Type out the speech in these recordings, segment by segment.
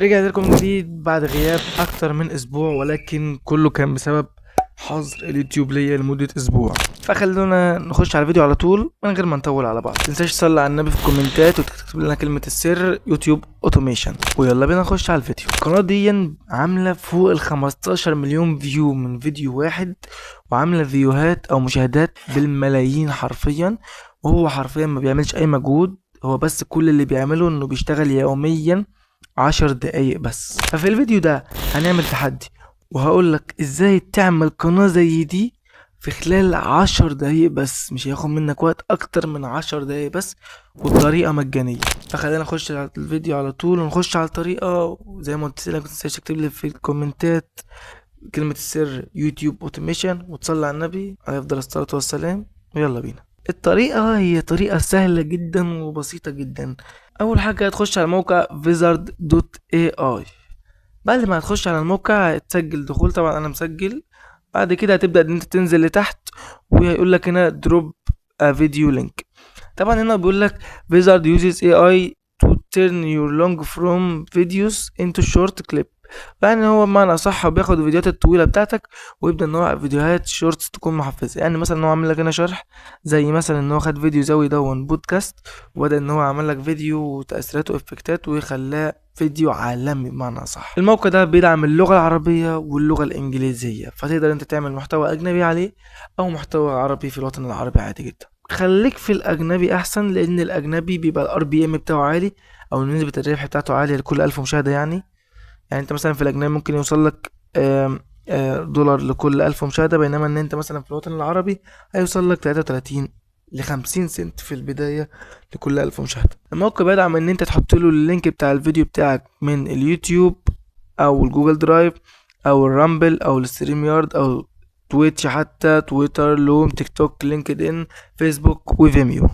رجعت لكم جديد بعد غياب اكتر من اسبوع، ولكن كله كان بسبب حظر اليوتيوب ليا لمدة اسبوع. فخلونا نخش على الفيديو على طول من غير ما نطول على بعض. متنساش تصلي على النبي في الكومنتات وتكتب لنا كلمة السر YouTube automation، ويلا بينا نخش على الفيديو. القناة دي عاملة فوق ال 15 مليون view من فيديو واحد، وعاملة فيوهات او مشاهدات بالملايين حرفيا، وهو حرفيا ما بيعملش اي مجهود، هو بس كل اللي بيعمله انه بيشتغل يوميا 10 دقايق بس. ففي الفيديو ده هنعمل تحدي، وهقول لك ازاي تعمل قناة زي دي في خلال 10 دقايق بس، مش هياخد منك وقت اكتر من 10 دقايق بس، والطريقة مجانية. فخلينا نخش على الفيديو على طول ونخش على الطريقة. وزي ما قلت لك متنساش تكتب لي في الكومنتات كلمة السر YouTube automation وتصلي على النبي عليه افضل الصلاة والسلام، ويلا بينا. الطريقة هي طريقة سهلة جدا وبسيطة جدا. اول حاجة هتخش على موقع vizard.ai. بعد ما هتخش على الموقع هتسجل دخول، طبعا انا مسجل. بعد كده هتبدأ ان انت تنزل لتحت وهيقول لك هنا drop a video link. طبعا هنا بيقول لك Vizard uses AI to turn your long form videos into short clip. يعني هو بمعنى صح بياخد الفيديوهات الطويلة بتاعتك ويبدأ ان هو فيديوهات shorts تكون محفزة. يعني مثلا هو عامل لك هنا شرح، زي مثلا ان هو خد فيديو زي دون بودكاست وبدأ ان هو عمل لك فيديو وتأثيرات وافكتات وخلاه فيديو عالمي بمعنى صح. الموقع ده بيدعم اللغة العربية واللغة الإنجليزية، فتقدر انت تعمل محتوى أجنبي عليه أو محتوى عربي في الوطن العربي عادي جدا. خليك في الأجنبي أحسن، لأن الأجنبي بيبقى ال RPM بتاعه عالي، أو نسبة الربح بتاعته عالية لكل 1000 مشاهدة. يعني انت مثلا في الأجنبي ممكن يوصل لك دولار لكل 1000 مشاهدة، بينما ان انت مثلا في الوطن العربي هيوصل لك 33 ل 50 سنت في البداية لكل 1000 مشاهدة. الموقع بيدعم ان انت تحط له ال link بتاع الفيديو بتاعك من اليوتيوب او ال Google Drive او ال Rumble او ال StreamYard او Twitch، حتى تويتر، Loom، تيك توك، LinkedIn، فيسبوك و Vimeo.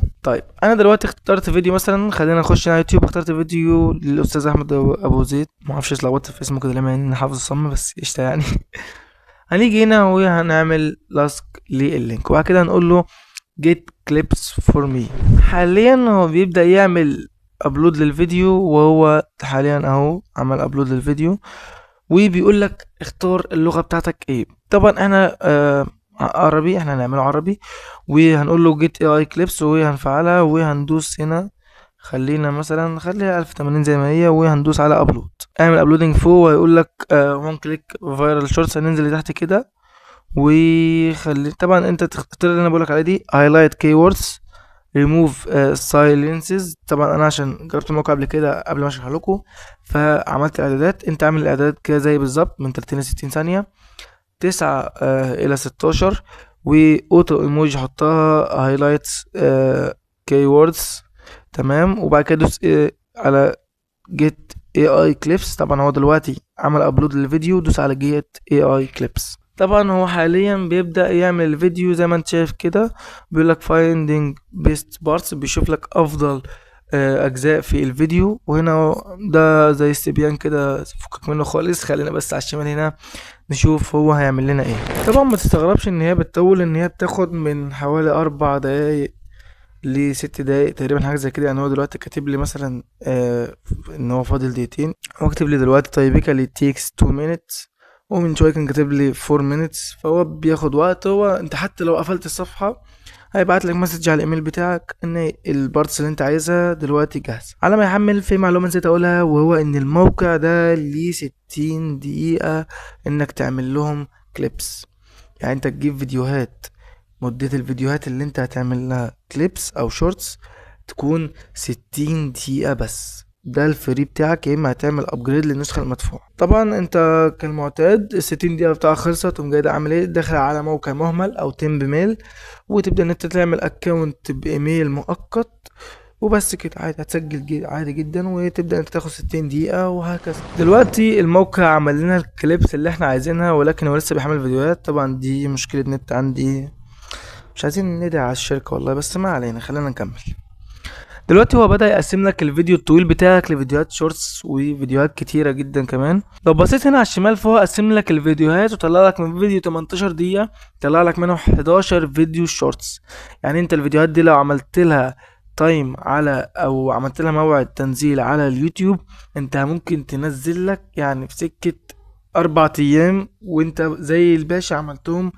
انا دلوقتي اخترت فيديو، مثلا خلينا نخش على يوتيوب. اخترت فيديو للاستاذ احمد ابو زيد، ما اعرفش اتلخبطت في اسمه كده ليه مع اني حافظ الصم، بس قشطه يعني. هنيجي هنا وهنعمل لصق لل link، وبعد كده هنقول له get clips for me. حاليا هو بيبدأ يعمل upload للفيديو، وهو حاليا اهو عمل upload للفيديو، وبيقول لك اختار اللغة بتاعتك ايه. طبعا احنا عربي، احنا هنعمله عربي، وهنقول له get AI clips وهنفعلها، وهندوس هنا، خلينا مثلا خليها 1080 زي ما هي، وهندوس على upload. اعمل uploading فوق وهيقول لك one click viral shorts. هننزل لتحت كده وخلي طبعا انت تختار اللي انا بقولك عليه دي highlight keywords remove silences. طبعا انا عشان جربت الموقع قبل كده قبل ما اشرح لكم فعملت الاعدادات. انت عامل الاعدادات كده زي بالظبط من 30 ل 60 ثانية، 9 الى 16، و auto emoji حطها highlights keywords، تمام. وبعد كده دوس على get AI clips. طبعا هو دلوقتي عمل upload للفيديو، دوس على get AI clips. طبعا هو حاليا بيبدأ يعمل الفيديو زي ما انت شايف كده، بيقول لك finding best parts، بيشوف لك افضل اجزاء في الفيديو. وهنا ده زي استبيان كده، فكك منه خالص، خلينا بس على الشمال هنا نشوف هو هيعمل لنا ايه. طبعا ما تستغربش ان هي بتطول، ان هي بتاخد من حوالي 4 دقايق لست دقايق تقريبا، حاجه زي كده. هو دلوقتي كاتب لي مثلا ان هو فاضل دقيقتين، هو كاتب لي دلوقتي typically takes 2 minutes، ومن شويه كان كاتب لي 4 minutes، فهو بياخد وقت. هو انت حتى لو قفلت الصفحه هيبعت لك message على الايميل بتاعك ان ال parts اللي انت عايزها دلوقتي جاهزه. على ما يحمل، في معلومه نسيت اقولها، وهو ان الموقع ده ليه 60 دقيقه انك تعمل لهم clips. يعني انت تجيب فيديوهات، مدة الفيديوهات اللي انت هتعمل لها clips او shorts تكون 60 دقيقة بس. ده ال free بتاعك، يا اما هتعمل upgrade للنسخة المدفوعة. طبعا انت كالمعتاد ال 60 دقيقة بتاعك خلصت، تقوم جاي عامل ايه؟ داخل على موقع مهمل او temp mail، وتبدأ ان انت تعمل account بايميل مؤقت وبس كده. عادي هتسجل عادي جدا، وتبدأ انت تاخد 60 دقيقة وهكذا. دلوقتي الموقع عمل لنا ال clips اللي احنا عايزينها، ولكن هو لسه بيحمل فيديوهات. طبعا دي مشكلة نت عندي، مش عايزين ندعي على الشركة والله، بس ما علينا، خلينا نكمل. دلوقتي هو بدأ يقسم لك الفيديو الطويل بتاعك لفيديوهات shorts وفيديوهات كتيرة جدا كمان. لو بصيت هنا على الشمال فهو قسم لك الفيديوهات وطلع لك من فيديو 18 دقيقة طلع لك منه 11 فيديو shorts. يعني انت الفيديوهات دي لو عملت لها time على او عملت لها موعد تنزيل على اليوتيوب، انت ممكن تنزل لك يعني في سكة 4 ايام، وانت زي الباشا عملتهم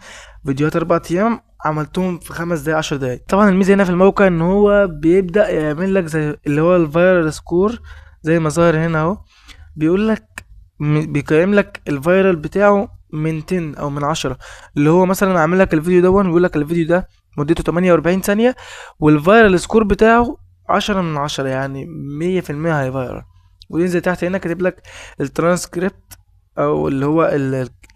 فيديوهات 4 ايام عملتهم في 5 دقايق 10 دقايق. طبعا الميزة هنا في الموقع ان هو بيبدأ يعمل لك زي اللي هو ال viral score زي ما ظاهر هنا اهو، بيقول لك بيقيم لك ال viral بتاعه من 10 او من 10، اللي هو مثلا عامل لك الفيديو ده ويقول لك الفيديو ده مدته 48 ثانية وال viral score بتاعه 10 من 10، يعني 100% هي viral. وينزل تحت هنا كاتب لك الترانسكريبت او اللي هو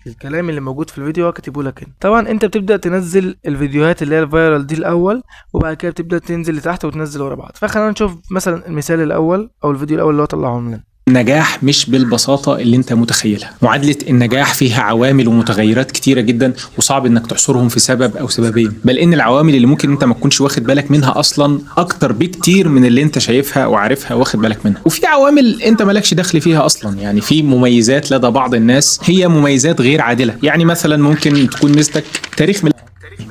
الكلام اللي موجود في الفيديو هو كاتبه لك هنا. طبعا انت بتبدا تنزل الفيديوهات اللي هي ال viral دي الاول، وبعد كده بتبدا تنزل لتحت وتنزل ورا بعض. فخلينا نشوف مثلا المثال الاول او الفيديو الاول اللي هو طلعه لنا. النجاح مش بالبساطة اللي انت متخيلها. معادلة النجاح فيها عوامل ومتغيرات كتيرة جدا، وصعب انك تحصرهم في سبب او سببين، بل ان العوامل اللي ممكن انت ما تكونش واخد بالك منها اصلا اكتر بكتير من اللي انت شايفها وعارفها واخد بالك منها. وفي عوامل انت مالكش دخل فيها اصلا، يعني في مميزات لدى بعض الناس هي مميزات غير عادلة. يعني مثلا ممكن تكون ميزتك تاريخ ميلادك،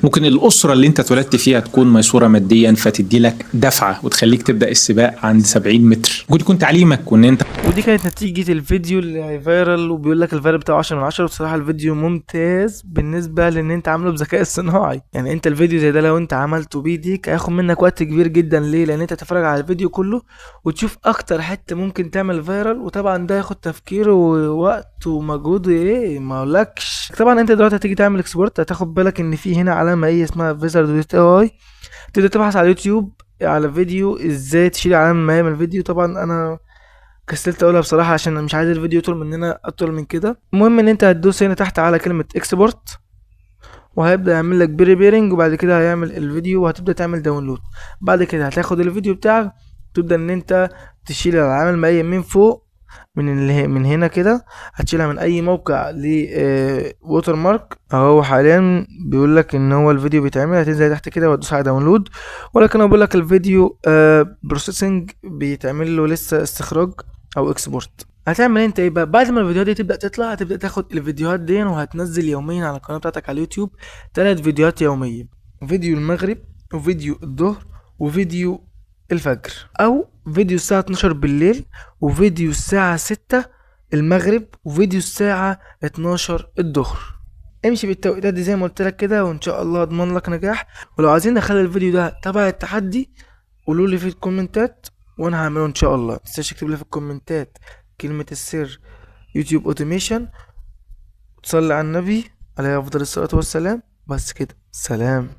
ممكن الأسرة اللي أنت اتولدت فيها تكون ميسورة ماديا فتدي لك دفعة وتخليك تبدأ السباق عند 70 متر، ممكن يكون تعليمك وإن أنت. ودي كانت نتيجة الفيديو اللي هي viral وبيقول لك ال viral بتاعه 10 من 10. بصراحة الفيديو ممتاز بالنسبة لأن أنت عامله بذكاء اصطناعي، يعني أنت الفيديو زي ده لو أنت عملته بإيديك هياخد منك وقت كبير جدا. ليه؟ لأن أنت تتفرج على الفيديو كله وتشوف أكتر حتة ممكن تعمل viral، وطبعا ده ياخد تفكير ووقت ومجهود إيه ما أقولكش. طبعا أنت دلوقتي هتيجي تعمل export، هتاخد بالك إن في هنا علامة ايه اسمها Vizard dot AI، تبدا تبحث على اليوتيوب على فيديو ازاي تشيل علامة مائية من الفيديو. طبعا انا كسلت اقولها بصراحة عشان انا مش عايز الفيديو يطول مننا اطول من كده. المهم ان انت هتدوس هنا تحت على كلمة export، وهيبدا يعمل لك preparing، وبعد كده هيعمل الفيديو وهتبدا تعمل download. بعد كده هتاخد الفيديو بتاعك تبدا ان انت تشيل العلامة المائية من فوق من هنا كده، هتشيلها من اي موقع ل watermark. اهو حاليا بيقول لك ان هو الفيديو بيتعمل، هتنزل تحت كده وتدوس على download، ولكن هو بيقول لك الفيديو processing بيتعمل له لسه استخراج او export. هتعمل انت ايه بقى بعد ما الفيديوهات دي تبدا تطلع؟ هتبدا تاخد الفيديوهات دي وهتنزل يوميا على القناة بتاعتك على اليوتيوب 3 فيديوهات يوميا، فيديو المغرب وفيديو الظهر وفيديو الفجر، او فيديو الساعة 12 بالليل وفيديو الساعة 6 المغرب وفيديو الساعة 12 الظهر. امشي بالتوقيتات دي زي ما قلت لك كده، وان شاء الله اضمن لك نجاح. ولو عايزين نخلي الفيديو ده تبع التحدي قولوا لي في الكومنتات وانا هعمله ان شاء الله. متنساش تكتب لي في الكومنتات كلمة السر YouTube automation، وتصلي على النبي عليه افضل الصلاة والسلام. بس كده، سلام.